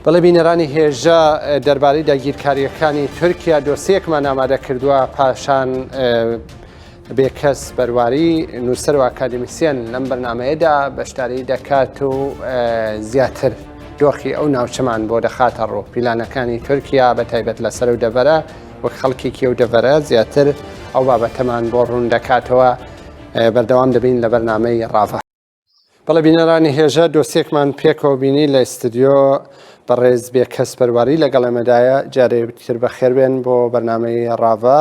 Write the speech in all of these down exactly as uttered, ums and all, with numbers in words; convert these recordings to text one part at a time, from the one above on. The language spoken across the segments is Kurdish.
بەڵێ بینەرانی هێژە، دەربارەی داگیرکاریەکانی تورکیا دۆسیەکمان ئامادە کردووە، پاشان بێکەس بەرواری، نووسەر و ئاکادمیسیەن لەم بەرنمەیەدا بەشداری دەکات و زیاتر دۆخی ئەو ناوچەمان بۆ دەخاتە ڕوو، پیلانەکانی تورکیا بە تایبەت لەسەر و دەبەرە، وەک خەڵکێکی و دەبەرە زیاتر ئەو بابەتەمان بۆ ڕوون دەکاتەوە. بەردەوام دەبین لە بەرنمەی ڕاڤە. بەڵێ بینەرانی هێژە، دۆسیەکمان پێکەوە بینی لە ئستودیۆ بەڕێز بێکەس بەرواری لەگەڵ ئێمەدایە. جارێ تر بەخێر بێن بۆ بەرنمەی ڕاڤە.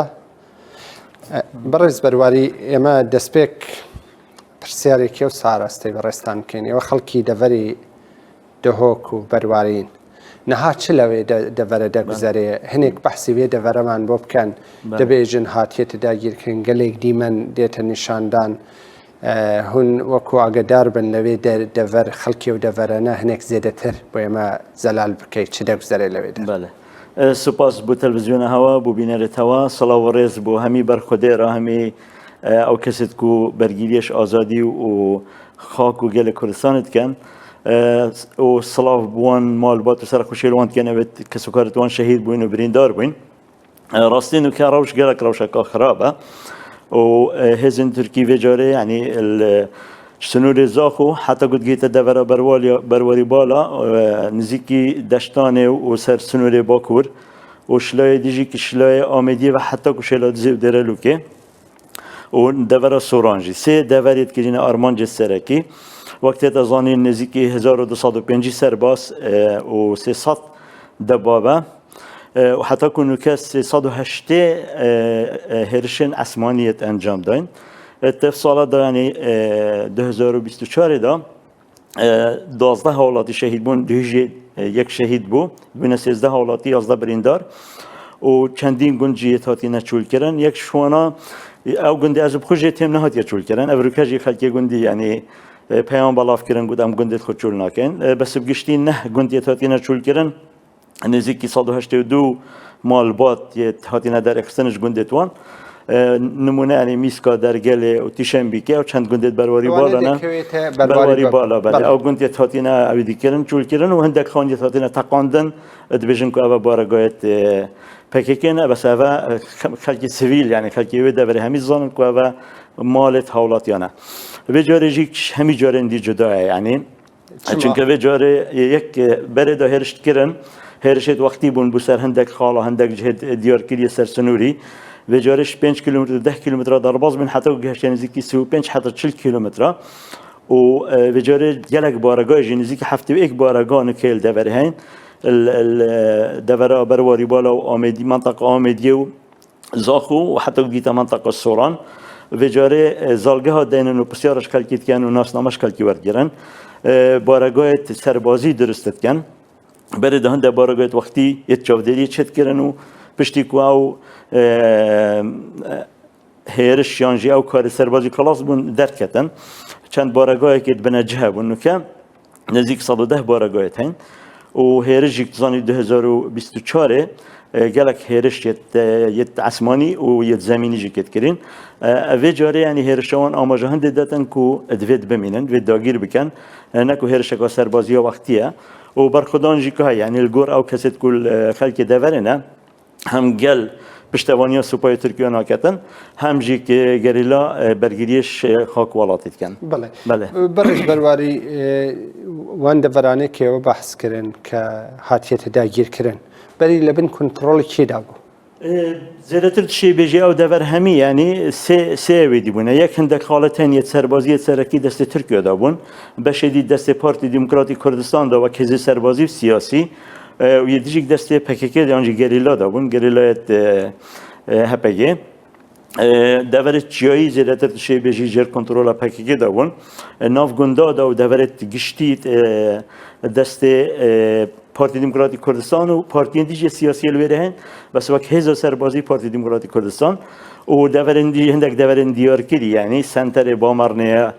بەڕێز بەرواری، ئێمە دەستپێک پرسیارێکی و ساراستەی بەڕێستان بکەین. ئێوە خەڵکی دەڤەری دهۆک و بەروارین. نەها چ لەوێ دەڤەرە دەگوزەرێ؟ هەنێک بەحسی وێ دەڤەرەمان بۆ بکەن. دەبێژن هاتیێتە داگیرکردن، گەلێک دیمەن دێتە نیشاندان. هون وەکو ئاگەدار بن لەوێ دەڤەر خەڵکی و دەڤەرەنە هەنێک زێدەتر بۆ ئێمە زەلال بکەیت چ دەگوزەرێ لەوێدا. بەڵێ. سوپاس بۆ تەلەڤیزیۆنە هەوا، بۆ بینەرێت هەوا. سڵاو و ڕێز بۆ هەمی بەرخودێرە، هەمی ئەو کەسێت کو بەرگیریش ئازادی و خاک و گەلە کوردستانت کەن. و سڵاو بووان مالبات و سەرخوشێل وان کەن ئەوێت کەسوکارت وان شەهید بووین و بریندار بووین. ڕاستین و کە ڕەوش گەلک ڕەوشەکە خراپە. و هێزن تورکی vê carê, یعنی, سنوورê Zaxo heta ku digihîte devera berwariya, berwarî bala, nizîkî Deştanê û ser sînorê Bakur û şilayê dî jî ki şilayê Amêdiyê ve heta ku Şêladizê û Dêrelûkê û devera Soran jî. Sê deverê dikirîne armancê serekî. Wek tête zanîn nêzîkî hezar û du sed û pêncî serbaz û sê sed debab e. Û heta ku nûke sê sed û heştê hêrişên esmanî yêt encam dayîn. Tev sala de, yanî du hezar û bîst û çarê de, duwazdeh hawlatî şehîd bûn, duhî jê yek şehîd bû, bûne sêzdeh hawlatî, yazdeh birîndar û çendîn gund jî yêt hatîne çûlkirin. Yek ji wana, ew gundê ez bi xwe jê têm nehatiye çûlkirin. Ev rûke jî xelkê gundî, yanî, peyam belav kirin, got, em gundê xwe çûl nakin. Bes bi giştî neh gund yêt hatîne çûlkirin. Nêzîkî sed û heştê û du malbat yêt hatine derêxistin ji gundê wan. Nimûne, yanî, Mîska, Dergelê û Tîşembîke û çend gundê berwarî bala ne. Berwarî bala, belê. Ew gund yêt hatine ewî dikirin, çûlkirin û hindek xan yêt hatine teqandin. Dibêjin ku eve baregayêt P K K ne, bes eve xelkê sivîl, yanî xelkê wê deverê hemî zanin ku eve malêt hawlatiyan e. Vê carê jî hemî carên dî cuda ye, yanî. Çima? Çunke vê carê yek, e, berê de hêriş dikirin, hêrişêt wextî bûn, bû ser hindek xala, hindek cihê diyarkiriyê ser sinûrî. Vê carê ji pênc kîlometre, deh kîlometre derbas bûn, heta ku gihişte nêzîkî sî û pênc heta çil kîlometre. Û, e, vê carê gelek baregayê jî, nêzîkî heftê û yek barega nikê li deverê heyn. Li, li, e, devera Berwarî Bala û Amêdî, menteqa Amêdiyê û Zaxo û heta ku gihîte menteqa Soran. Vê carê, e, zalgeha deynin û pisyara ji xelkî dikin û nasname ji xelkî werdigirin. E, baregayêt serbazî dirust dikin. Berê de hinde baregayêt wextî yêt çavdêriyê çêdikirin û piştî ku ew, e, hêriş yan jî ew karê serbazî xelas bûn, derketin. Çend baregayekê di binecih hebûn. Nûke nêzîk sed û deh baregayêt heyn û hêriş jî, tu zanî, du hezar û bîst û çarê, e, gelek hêriş yêt, e, yêt esmanî û yêt zemînî jî kêt kirîn. E, ev vê carê, yanî, hêrişa wan amaje hindê detin ku divêt bimînin, divêt dagîr bikin. E, ne ku hêrişeka serbazî ya wextî ye. Û berxwedan jî ku heye, yanî, li gor ew kesêt ku li, e, xelkê deverê ne, hem gel piştevaniya supayê Tirkiye naketin, hem jî ki gerîla, e, bergiriyê ji xak welatê dikin. Belê. Belê. Berêz Berwarî, e, wan deveranê ke we behs kirin ke hatiye dagîrkirin, berî li bin kontrolê kê de bû? E, zêdetir dişê bêjî ew dever hemî, yanî sê, sê wê dî bûne. Yek hindek xalet hene yêt serbaziyê serekî destê Tirkiye de bûn. Beşê dî destê Partî Demokratîk Kurdistan de wek hêzê serbazî û siyasî. E, û yê dijîk destê P K K de yan jî gerîla de bûn, gerîlayet, e, e, H P G. E, deverê çiyayî zêdetir dişê bêjî jêr kontrola P K K de bûn. E, nav gunda de û deverê giştî, e, destê, e, Partî Demokratîk Kurdistan û partiyên dî jî siyasî li wê re hene, bes wek hêza serbazî Partî Demokratîk Kurdistan û deverên dî, hindek deverên diyarkirî, yanî senterê Bamernê ye,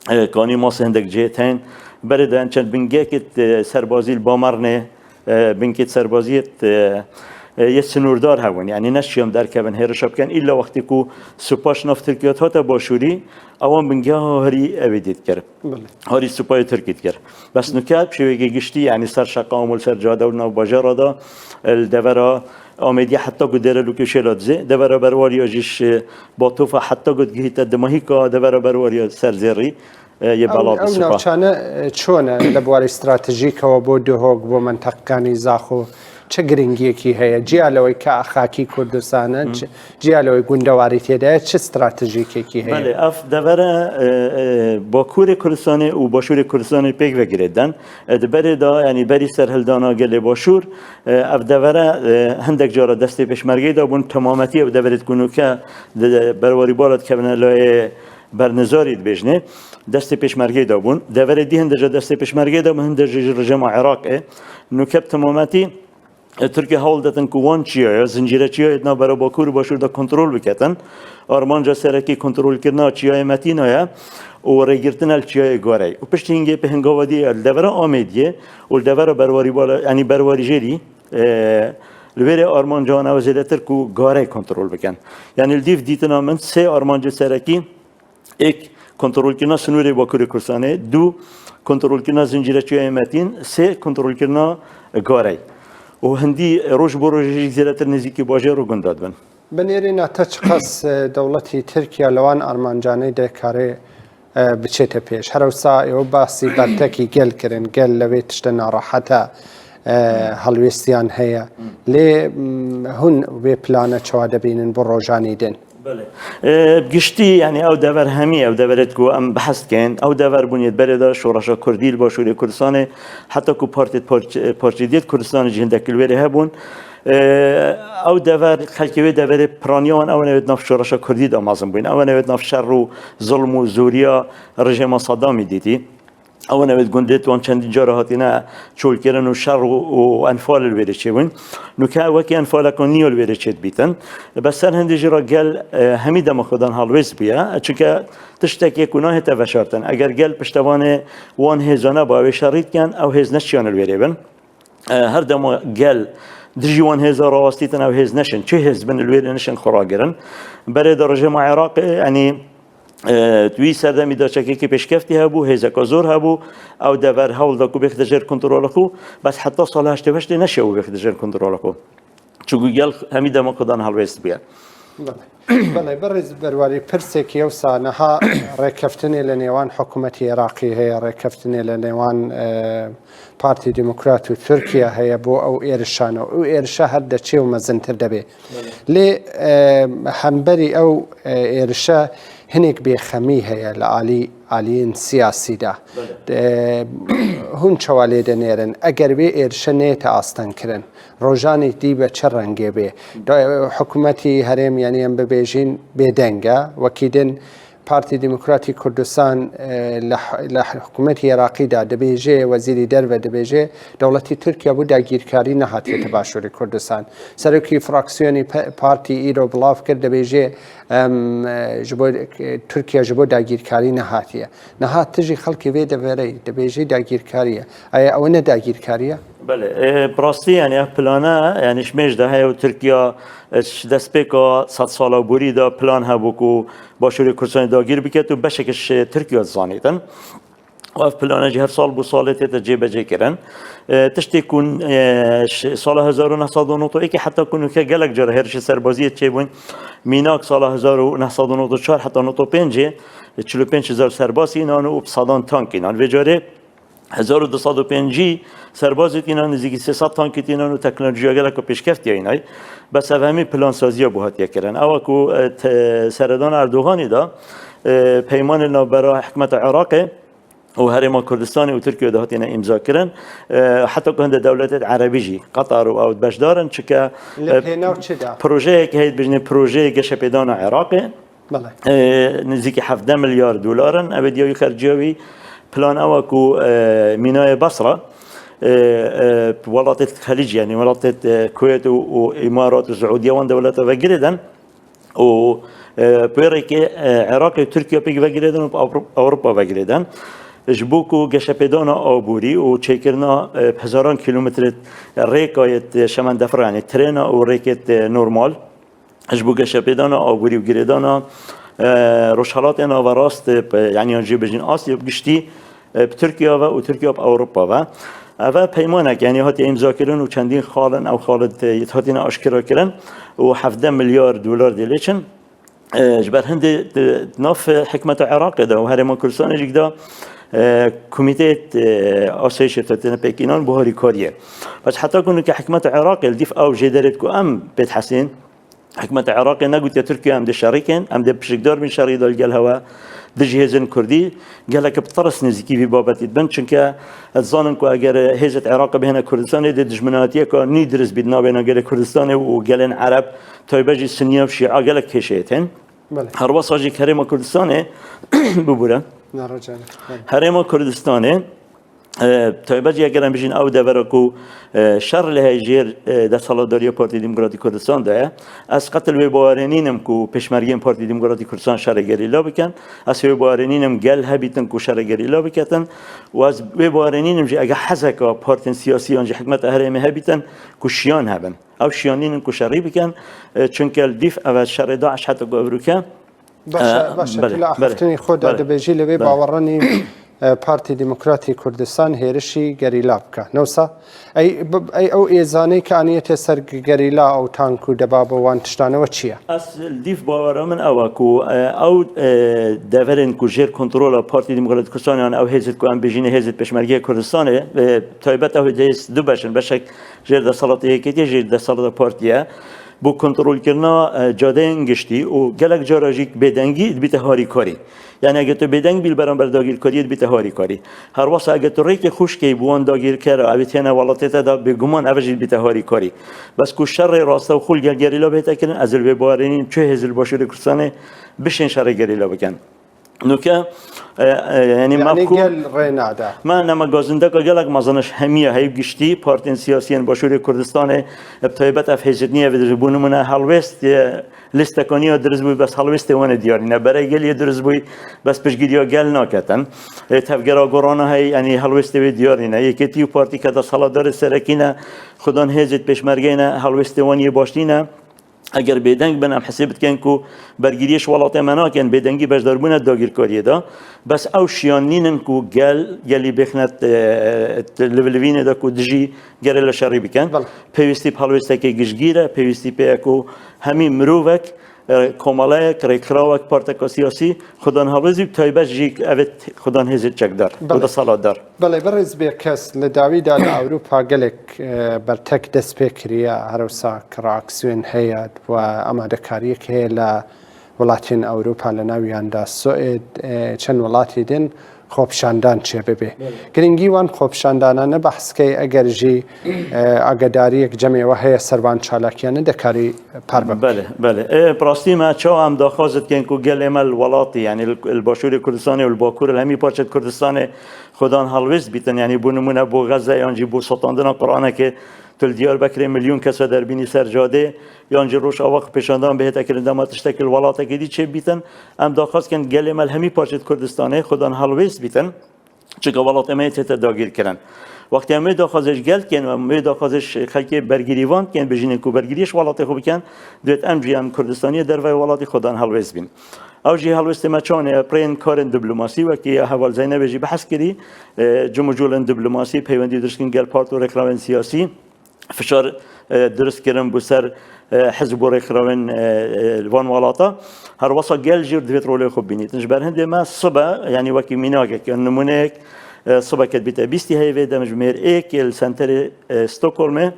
e, Kanî Masê hindek cihê tên. Berê de çend bingekêt, e, serbazî li Bamernê, e, bingkêt serbaziyê, e, e, yê sinûrdar hebûn. Yanî neşiyan derkevin hêrişa bikin. Îlla wextê ku supa ji nav Tirkiye hate başûrî, ewan bingeha harî evê dî dikir. Belê. Harî supayê Tirkî dikir. Bes nuke bi şêwekê giştî, yanî ser şeqam û li ser cade û li nav bajara de, e, li devera Amêdiyê heta ku Dêrelûkê şêla dizê, devera berwariya jî ji Batofa heta ku digihîte Dimahîka, devera berwariya ser zêrî, e, yê Ew, belav ew supa. Navçanە, e, چۆنە لە بواری استراتژیکەوە بۆ دهۆک، بۆ منتەقەکانی زاخۆ؟ چه گرنگیەکی هەیە؟ جیا لەوەی کە خاکی کوردستانە، چ-، جیا لەوەی گوندەواری تێدایە، چه استراتژیکێکی هەیە؟ Belê, ev devere, e, e, Bakurê Kurdistanê û Başûrê Kurdistanê pêk ve girêden. E, di berê de, yanî berî serhildana gelê Başûr, e, ev devere, e, hindek cara destê pêşmergeyê de bûn, temametî ew deverê ku nûke di berwarî bala dikevine layê Bernizarî dibêjinê, destê pêşmergeyê de bûn. Deverê dî hinde ji destê pêşmergeyê de bûn, hinde jî ji rejîma Iraqê. Nûke bi temametî, e, Tirkiye hewl detin ku wan çiyaya, zincîre çiyayê di navbera Bakur û Başûr de kontrol biketin. Armanca serekî kontrolkirina çiyayê Metîna ye û rêgirtina li çiyayê Garey. Û piştî hingê pê hingava dî li devera Amêdiyê û li devera berwarî bala, yanî berwarî jêrî, e, li wêrê armanca wan ew zêdetir ku Garey kontrol bikin. Yanî li dîv dîtina min sê armancê serekî Êk, kontrolkirina sinûrê Bakurê Kurdistanê. Du, kontrolkirina zincîreçiyayê Metîn. Sê, kontrolkirina Garey. Û hindî roj bo rojê jî zêdetir nêzîkî bajêr û gunda dibin. Bi nêrîna te çiqas, e, dewletî Tirkiye li wan armancanê de karê, e, biçête pêş? Her wisa êwe basî bertekî gel kirin, gel li vê tiştê narehet e, e, helwêstiyan heye. Lê, m, hûn vê plane çawa dibînin bo rojanî din? Belê. E, bi giştî, yanî ew dever hemî, ew deverêt ku em behs dikin, ew dever bûn yê berê de şoreşa Kurdî li Başûrê Kurdistanê, heta ku partê parç-, parçediyêt Kurdistanê jî hindek li wêrê hebûn. E, ew dever, xelkê wê deverê piraniya wan, ew newêt nav şoreşa Kurdî de mezin bûn. Ew newêt nav şer û zulm û zûriya rejîma Saddamî dîtî. Ew newêt gundê wan çendî cara hatine çolkirin û şer û, û enfal li wêrê çêbûn. Nûke wekî enfaleka nî ya li wêrê çêdibîtin. Bes ser hindê jî re gel, e, hemî dema xwedan helwêst bûye. Çunke tiştekê ku nahête veşartin. Eger gel piştevanê wan hêza neba, wê şerî dikin, ew hêz neçiyane li wêrê bin. E, her dema gel dijî wan hêza rawestîtin, ew hêz neşin. Çi hêz bin li wêrê neşin xwe ragirin. Berê de rejîma Iraqê, yanî, e, di wî serdemî de çekekî pêşkeftî hebû, hêzeka zor hebû. Ew dever hewl da ku bêxite jêr kontrola xwe. Bes heta sala heştê û heştê neşiya wî bêxite jêr kontrola xwe. Çunku gel hemî dema xwedan helwêst bûye. Belê. Belê, berêz Berwarî, pirsێکی ئەوسا نەها ڕێکەفتنێ لە نێوان حکوومەتی عێراقی هەیە، ڕێکەفتنێ لە نێوان، ئە، پارتی دیموکرات و تورکیا هەیە بۆ ئەو ئێرشانە و ئەو ئێرشە هەر دەچێ و مەزنتر دەبێ. بەڵێ. لێ، ئە، هەمبەری ئەو، ئە، ئێرشە هەنێک بێخەمی هەیە لە عالی، عالیین سیاسیدا. بەڵێ. ئە، هون چەوا لێ دەنێرن ئەگەر بێ ئێرشە نێتە ئاستەنکردن. ڕۆژانی دی بە چه ڕەنگێ بێ؟ دا، حکوومەتی هەرێم، یعنی ئەم ببێژین بێدەنگە، وەکی دن پارتی دیموکراتی کوردستان، ئە، لە ح-، لە حکوومەتی عێراقیدا دەبێژێ، وەزیری دەرەوە دەبێژێ، دەوڵەتی تورکیا بۆ داگیرکاری نەهاتێتە باشووری کوردستان. سەرۆکی فراکسیۆنی پ-، پارتی ئیرۆ بڵاو کرد، دەبێژێ، ئەم، ئە، ji bo، تورکیا ji bo داگیرکاری نەهاتیە. نەها تژی خەڵکی vê deverê دەبێژی داگیرکاریە. ئایا ئەوە نە داگیرکاریە؟ Belê, e, bi rastî, yanî ev plane, yanî ji mêj de heye û Tirkiya, e, ji destpêka sedsala borî de plan hebû ku Başûrê Kurdistanê dagîr biket û beşek ji Tirkiya dizanîtin. Û ev plane jî her sal bo salê tête cêbecêkirin. E, tiştê ku, e, ji sala hezar û neh sed û nod û yekê heta ku nûke gelek cara hêrişê serbaziyê çêbûn. Mînak sala hezar û neh sed û nod û çar heta nod û pêncê, çil û pênc hezar serbaz înan û bi sedan tank înan. Vê carê hezar û du sed û pêncî serbazê tînan, nêzîkî sê sed tankê tînan û teknolojiya gelek û pêşkeftiya înay. Bes ev hemî plansaziya bû hatiye kirin. Ewa ku, e, te-, seredana Erdoganî de, e, peymanê navbera hikûmeta Iraqê û Herêma Kurdistanê û Tirkiye de hatine îmza kirin. E, heta ku hinde dewletêt erebî jî, Qatar û ew beşdar in, çike, Li e, pênav çi de? Projeyek heye, dibêjinê projeyê geşepêdana Iraqê. Belê. E, nêzîkî hevdeh milyar dolar in. Ev ê diya wî xerciya wî. Plan ew e ku, e, mînayê Basra, e, e, welatê Xelîc, yanî welatê, e, Kuwêt û, û Îmarat û Siûdiye wan dewleta ve girêdin. Û, e, pêrekê, e, Iraqê û Tirkiye pêk vegirêdin û Ewro-, Ewropa vegirêdin. Ji bo ku geşepêdana aborî û çêkirina, e, hezaran kîlometre rêka yê, e, şemendefira, yanî trêna û rêkê, e, normal, ji bo geşepêdana aborî û girêdana, e, Rojhelatê Naverast, e, pe-, yanî yan jî bêjin Asya bi giştî, e, bi Tirkiye ve û Tirkiye bi Ewropa ve. Ev e peymanek, yanî hatiye îmzakirin û çendîn xal in, ew xal, e, hatine aşkera kirin û hevdeh milyar dolar dê lê çin. E, ji ber hindê di nav hikûmeta Iraqê de û Herêma Kurdistanê jî de, e, Komîteyê, e, Asayişê hatine pêkînan bo harîkariyê. Bes heta ku nûke hikûmeta Iraqê li dîf ew jê derê ku em pê dihesîn, hikûmeta Iraqê negotiye Tirkiye em dê şerî kin, em dê pişikdar bin şerî de li gel hewe dijî hêzên Kurdî, gelek bi tirs nêzîkî vî babetî dibin. Çunke ez zanim ku eger hêzet Iraqê bihêne Kurdistanê, dê dijminatiyeka nî dirist bît navbeyna gelê Kurdistanê û gelên Ereb, taybet jî Sunniya û Şîa gelek kêşeyê tên. Belê. Herwesa jî Herêma Kurdistanê bibûre. Narecane. Belê. Herêma Kurdistanê, e, taybet jî eger em bijîn ew devera ku, e, şer li heyjêr, e, desthilatdariya Partî Demokratîk Kurdistan de ye. Ez qetil wê bawerê nînim ku pêşmergeyên Partî Demokratîk Kurdistan şerê gerîla bikin. Ez wê bawerê nînim gel hebîtin ku şerê gerîla biketin. Û ez wê bawerê nînim jî eger hezeka partên siyasî yan jî hikûmeta herêmê hebîtin ku şiyan hebin. Ew şiyan nînin ku şerî bikin, e, çunke li dîf ev e şerê DAIŞ heta ku evrûke. Baş e, e, baş e, belê, tu li belê, axiftinê xwe de belê, dibêjî li vê belê. Baweranî, e, Partî Demokratî Kurdistan hêrişî gerîla bike. Ne wisa? Ey, b-, ey ew êzanê ke aniyete ser gerîla ew tank û debab û wan tiştane we çi ye? Ez li dîf bawera min ew e ku, e, ew, e, deverên ku jêr kontrola Partî Demokratîk Kurdistan yan ew hêzit ku em bêjîne hêzit Pêşmergeyê Kurdistanê, e, taybet ew hêz du beş in, beşek jêr desthilatê yekêtiyê, jêr desthilatê partiyê, bo kontrolkirina, e, cadeyên giştî û gelek cara jî bêdengî dibîte harîkarî. Yani eger tu bêdeng bî li beramber dagirkariyê dibîte harîkarî. Her wesa eger tu rêkê xwe şikeyî bo wan dagirkera, ev ê têne welatê te de, bêguman ev jî dibîte harîkarî. Bes ku şerê raste û xul gel gerîla bihête kirin, ez li vê bawerê nînim, çi hêz li Başûrê Kurdistanê bişên şerê gerîla bikin. Nûke, e, e, yani, yani mafhûm gel rê nade. Me ne me gazindeka gelek mezin ji hemiya heyv giştî partiyên siyasî yên Başûrê Kurdistanê, bi taybet ev hêzitniye ve, bo nimûne helwêst, e, lîstekaniya dirist bû, bes helwêstê wan ê diyar nîne. Berê geliyê dirist bû, bes piştgiriya gel naketin. E, tevgera gorana hey, yani helwêstê wê diyar nîne. Yekêtî û partî ke desthilatdarê serekî ne, xudan hêzê pêşmergeyê ne, helwêstê wan yê baş nîne. Eger bêdeng bin, em hesêb dikin ku bergiriyê ji welatê me nakin, bêdengî beşdarbûne dagirkariyê de. Bes ew şiyan nînin ku gel, gelî bêxine, e, e, li, li vînê de ku dijî gerê li şerî bikin. Belê. Pêwîstî bi helwêstekê giştgîr e, pêwîstî pê ye ku hemî mirovek, e, komeleyek, rêkxirawek, parteka siyasî, xudan helwêst bî, taybet jî ev ê xudan hêzê çekdar û Belê. Desthilatdar. Belê, birêz bê kes li dawî de li Ewropa gelek, e, bertek dest pê kiriye, her wisa ki reaksiyon heye û amadekariyek heye li welatên Ewropa, li newiyan de Swêd, e, çend welatê din xwepişandan çêbibe. Belê. Giringî wan xwepişandanane behs key eger jî, e, agadariyek cemê we heye ser van çalakiyane dekarî parve bike. Belê, belê. E, bi rastî me çawa em daxwaz dikin ku gelê me li welatî, yani li, li Başûrê Kurdistanê û li Bakur, li hemî parçe Kurdistanê xudan helwêst bîtin, yanî bo nimûne bo Xezze yan jî bo setandina Quranekê tu li Diyarbekirê milyon kesa derbînî ser cadê, yan jî Rojava xwepêşandan bihête kirin dema tiştekî li welatekî dî çêbîtin. Em daxwaz kin gelê me li hemî parçê Kurdistanê xudan helwêst bîtin. Çunke welatê me yê tête dagîrkirin. Wextê em wê daxwazê ji gel dikin, em wê daxwazê ji xelkê bergirîvan dikin, bijînin ku bergiriyê ji welatê xwe bikin, divêt em jî em Kurdistaniyê derveyê welatî xudan helwêst bîn. Ew jî helwêstê me çawan e, pirên karên diplomasî, wekî ya heval Zeynebê jî behs kirî, e, cimûcûlên diplomasî, peywendî dirist kirin gel part û rêkxrawên siyasî, fişar, e, dirist kirin bo ser, e, hizb û rêkxrawên, e, e, van welata. Her wesa gel jî divêt rolê xwe bînîtin. Ji ber hindê me sibe, yanî wekî mînakek, yan nimûneyek, e, sibeke dibîte bîstî heyvê, dem ji mêr êk li senterê, e, Stockholmê,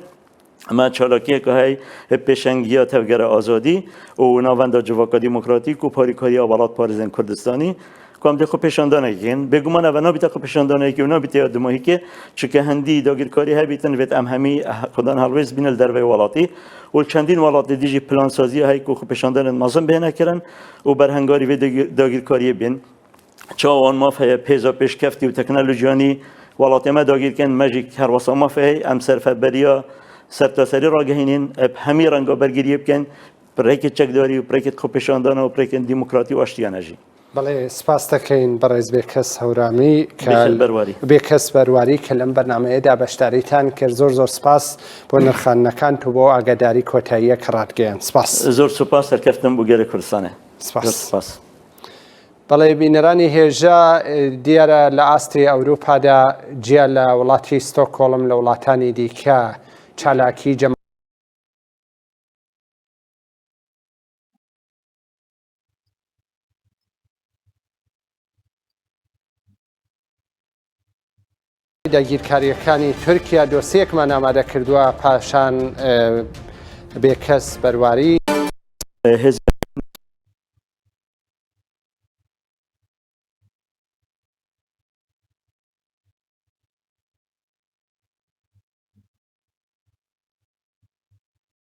me çalakiyeke hey pêşengiya Tevgera Azadî û Navenda Civaka Demokratîk û Parîkariya Welatparêzên Kurdistanî, ku em dê xwe pêşandanekê kin. Bêguman ev nabîte xwe pêşandanekê û nabîte ya dimahîkê, çunke hindî dagirkarî hebîtin, vêt em hemî xudan helwêst bînin li derveyê welatî û li çendîn welatê dî jî plansaziya hey ku xwe pêşandanên mezin bihêne kirin û berhengarî vê dagir-, dagirkariyê bên. Çawa wan maf heye pêza pêşkeftî û teknolojiyanî welatê me dagîr kin, me jî her wesa maf heye, em serfeberiya sertaserî ragihînin, bi hemî renga bergiriyê bikin, bi rêkê çekdarî û bi rêkê xwepêşandana û bi rêkên demokratî û aştiyane jî. بەڵێ، سپاس دەکەین بەڕێز بێکەس هەورامی کە بێکەس بەرواری. بێکەس بەرواری کە لەم بەرنمەیەدا بەشداریتان کرد. زۆر زۆر سپاس بۆ نرخاندنەکان و بۆ ئاگاداری کۆتاییە کە ڕاتگەیان. سپاس. زۆر سوپاس، سەرکەفتن بۆ گەلێ کوردستانێ. سپاس. زۆر سپاس. بەڵێ، بینەرانی هێژا، دیارە لە ئاستی ئەوروپادا جیا لە وڵاتی ستۆکۆڵم، لە وڵاتانی دیکە چالاکی جەم داگیرکاریەکانی تورکیا دۆسیەکمان ئامادە کردووە، پاشان بێکەس بەرواری. هێز